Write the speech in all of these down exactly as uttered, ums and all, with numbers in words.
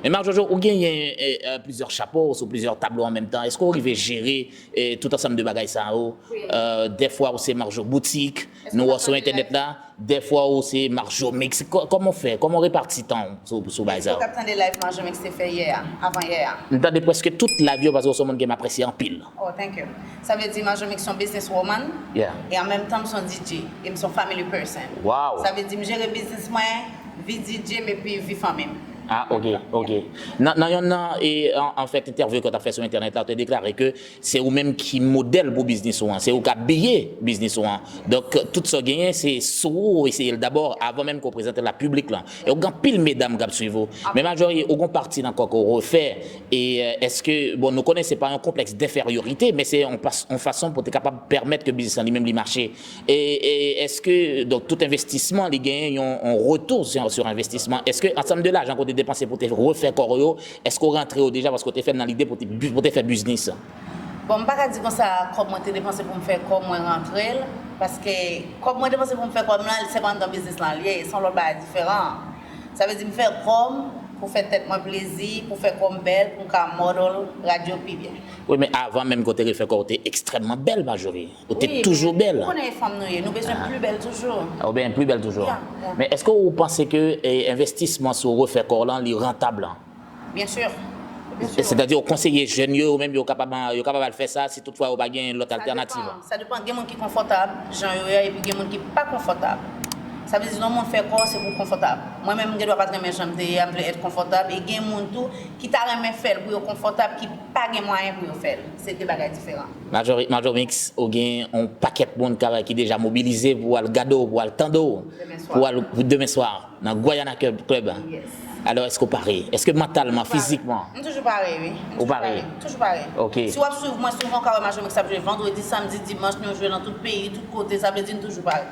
Men Marjojo, ou genyen eh, eh, plizyè chapo, sou plizyè tablo an menm tan. Èske ou rive jere eh, tout ansanm de bagay sa yo? Eh, dèfwa ou se Marjo Boutik, nou wè sou entènèt la, dèfwa ou se Marjo Mix. Kò- Kòman w fè? Kòman w repati tan w sou, sou bagay sa Ou yo? T ap tande live Marjo Mix te fè yè a, avan yè a. M tande prèske tout live yo paske w se yon moun ke m apresye anpil. Oh, thank you. Sa vle di Marjo Mix se yon business woman. Yeah. E an menm tan, m se yon D J. E m se yon family person. Wow. Sa vle di m jere biznis mwen, vi D J m epi vi fanmi m. Ah, ok, ok. Nan, nan yon nan, e, an, an fèt, entèvyou ke w t ap fè sou entènèt la, w te deklare ke se ou menm ki modèl pou biznis ou an. Se ou k ap biye biznis ou an. Donk, tout sa w genyen, se sou ou, eseye l dabò, avan menm ke w prezante l a piblik lan. E w gen anpil medam k ap swiv ou. Men majori, ou gen pati nan kò ke w refè. E, eh, èske, bon, nou konnen se pa yon konplèks denferyorite, men se yon pas- yon fason pou te kapab pèmèt ke biznis lan li menm li mache. E, e èske, donk, tout envestisman, li genyen yon, yon retou sur, sur investissement? Èske ansanm de lajan ke w te depanse pou te refè kò w yo, èske w rantre yo deja paske w te fè l nan lide pou te, pou te fè biznis? Bon, m pa ka di konsa kòb mwen te depanse pou m fè kòb mwen rantre l, paske kòb mwen depanse pou m fè kòb lan, se pa anndan biznis lan l ye, se yon lòt bagay diferan. Sa vle di m fè kòb pou fè tèt mwen plezi, pou fè kò m bèl, pou m ka model radyo pi byen. Wi, men avan menm ke w te refè kò w, ou te ekstrèmman bèl, Marjorie. Ou te toujou bèl. Ou konnen e fanm nou ye, nou bezwen pli bèl toujou. Ou byen pli bèl toujou. Yeah, yeah. Men èske ou panse ke eh, envestisman sou refè kò w lan, li rantab lan? Byen si. Byen si. Sètadi, ou konseye jèn yo, yo menm yo kapab, yo kapab al fè sa si toutfwa yo pa gen lòt altènativ. Sa depan, sa depan. Gen moun ki konfòtab jan yo ye, epi gen moun ki pa konfòtab. Sa vle di, lè yon moun fè kò, se pou w konfòtab. Mwen menm, m gen dwa pa t renmen jan m te ye a, m vle èt konfòtab, e gen moun tou ki ta renmen fè l pou yo konfòtab, ki pa gen mwayen pou yo fè l. Se de bagay diferan. Majori- Major Mix, ou gen yon pakèt moun ki deja mobilize pou al gade w, pou al tande w, Demen swa. Pou al pou demen swa nan Guayana Club. Club. Yes. Alò, èske w pare? Èske mantalman, fizikman? M toujou pare, wi. M Ou toujou pare? M toujou pare. Ok. Si w ap swiv mwen souvan, w ka wè Major Mix ap jwe vandredi, samdi, dimanch, nou jwe nan tout peyi, tout kote. Sa vle di m toujou pare.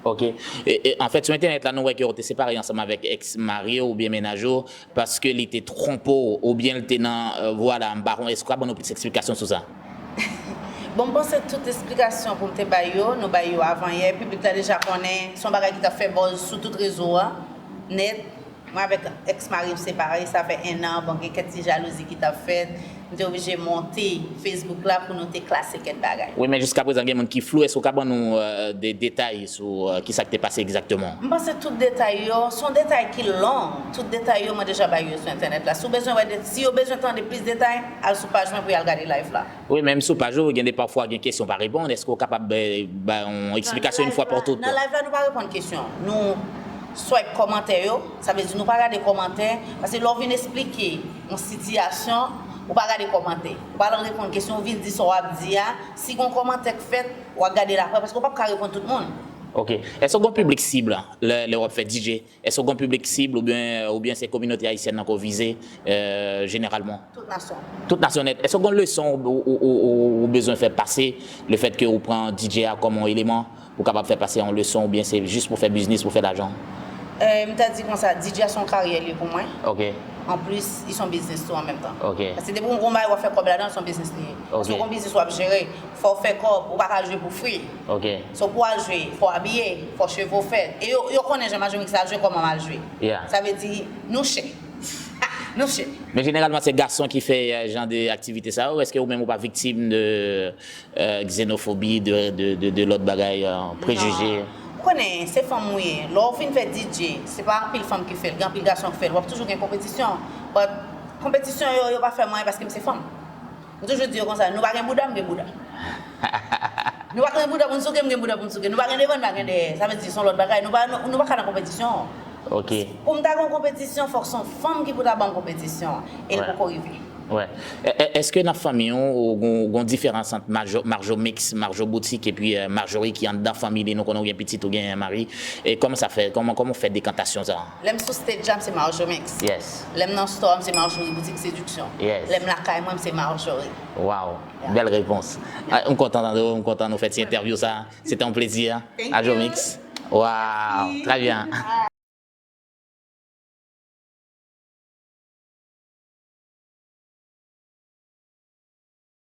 Ok. E, e, anfèt, sou entènèt la, nou wè ke w te separe ansanm avèk ex mari w oubyen mennaj ou paske li te twonpe w oubyen li te nan, euh, vwala, m pa konn, èske w ka ban nou plis eksplikasyon sou sa? Bon, m panse tout eksplikasyon pou m te bay yo, nou bay yo avan yè. Piblik la deja konnen, se yon bagay ki t ap fè buzz sou tout rezo a, nèt. Mwen avèk ex mari m separe, sa fè en an, bon, gen kèk ti jalouzi ki t ap fèt. M te oblije monte Facebook la pou nou te klase kèk bagay. Wi, men jiskaprezan gen moun ki flou. Èske w ka ban nou, euh, de detay sou, euh, kisa k te pase egzakteman? M panse tout detay yo, se yon detay ki long. Tout detay yo, mwen deja bay yo sou entènèt la. Si w bezwen wè, de- si yo bezwen tande plis detay, al sou paj mwen pou y al gade live la. Wi, menm sou paj ou, gen de pafwa gen kesyon pa reponn. Èske w kapab, eh, bay yon eksplikasyon yon fwa pou tout? Nan live la, nou pa reponn kesyon. Nou swipe kòmantè yo, sa vle di nou pa gade kòmantè, paske lè w vin esplike yon sitiyasyon, ou pa gade kòmantè. Ou pa al reponn kesyon, ou vin di sa w ap di a. Si gen yon kòmantè k fèt, w a gade l apre, paske w p ap ka reponn tout moun. Ok. Èske w gen yon piblik sib lè, lè w ap fè D J? Èske w gen yon piblik sib oubyen, oubyen se kominote ayisyèn nan ke w vize, euh, jeneralman? Tout nasyon. Tout nasyon nèt. Èske w gen yon leson ou, ou, ou, ou, ou bezwen fè pase, le fèt ke ou pran D J a kòm yon eleman pou kapab fè pase yon leson oubyen se jis pou fè biznis, pou fè lajan? Euh, m ta di konsa, D J a se yon karyè li ye pou mwen. Ok. Anplis, li se yon biznis tou an menm tan. Ok. Paske depi w gen yon bagay w ap fè kòb ladan, se yon biznis li ye. Ok. Se yon biznis w ap jere. Fò w fè kòb, ou pa ka jwe pou fri. Ok. So pou w al jwe, fò w abiye, fò cheve w fèt. E yo, yo konnen jan Major Mix la jwe, kòman m al jwe. Yeah. Sa vle di, nou chè. Nou chè. Men jeneralman, se gason ki fè, euh, jan de aktivite sa yo. Èske ou menm ou pa viktim de, euh, xénophobie, de, de, de, de lòt bagay, euh, prejije? Non. Ou konnen, se fanm ou ye. Lè w fin fè D J, se pa anpil fanm ki fè l, gen anpil gason ki fè l. W ap toujou gen konpetisyon. But, konpetisyon yo, yo pa fè m anyen paske m se fanm. M toujou di yo konsa, nou pa gen bouda, m gen bouda. Nou pa gen bouda pou n souke, m gen bouda pou m souke. Nou pa gen devan, n pa gen dèyè. Sa vle di, se yon lòt bagay. Nou pa, nou, nou pa ka nan konpetisyon. Ok. Pou m ta gen yon konpetisyon, fòk se yon fanm ki pou ta ban m konpetisyon. E l poko rive. Wè. È-, è-, èske nan fanmi w, ou gon, gon diferans ant Majo-, Marjo Mix, Marjo Boutik, epi, euh, Marjorie ki anndan fanmi li, nou konnen w gen pitit, ou gen mari. E kòman sa fè, kòman, kòman w fè dekantasyon sa? Lè m sou stage la, m se Marjo Mix. Yes. Lè m nan store, m se Marjorie Boutique Séduction. Yes. Lè m lakay mwen, m se Marjorie. Wow. Bèl repons. Ah, m kontan tande w, m kontan nou fè ti entèvyou sa. Se te yon plezi, hein. Thank Marjo you. Mix. Wow. Très bien.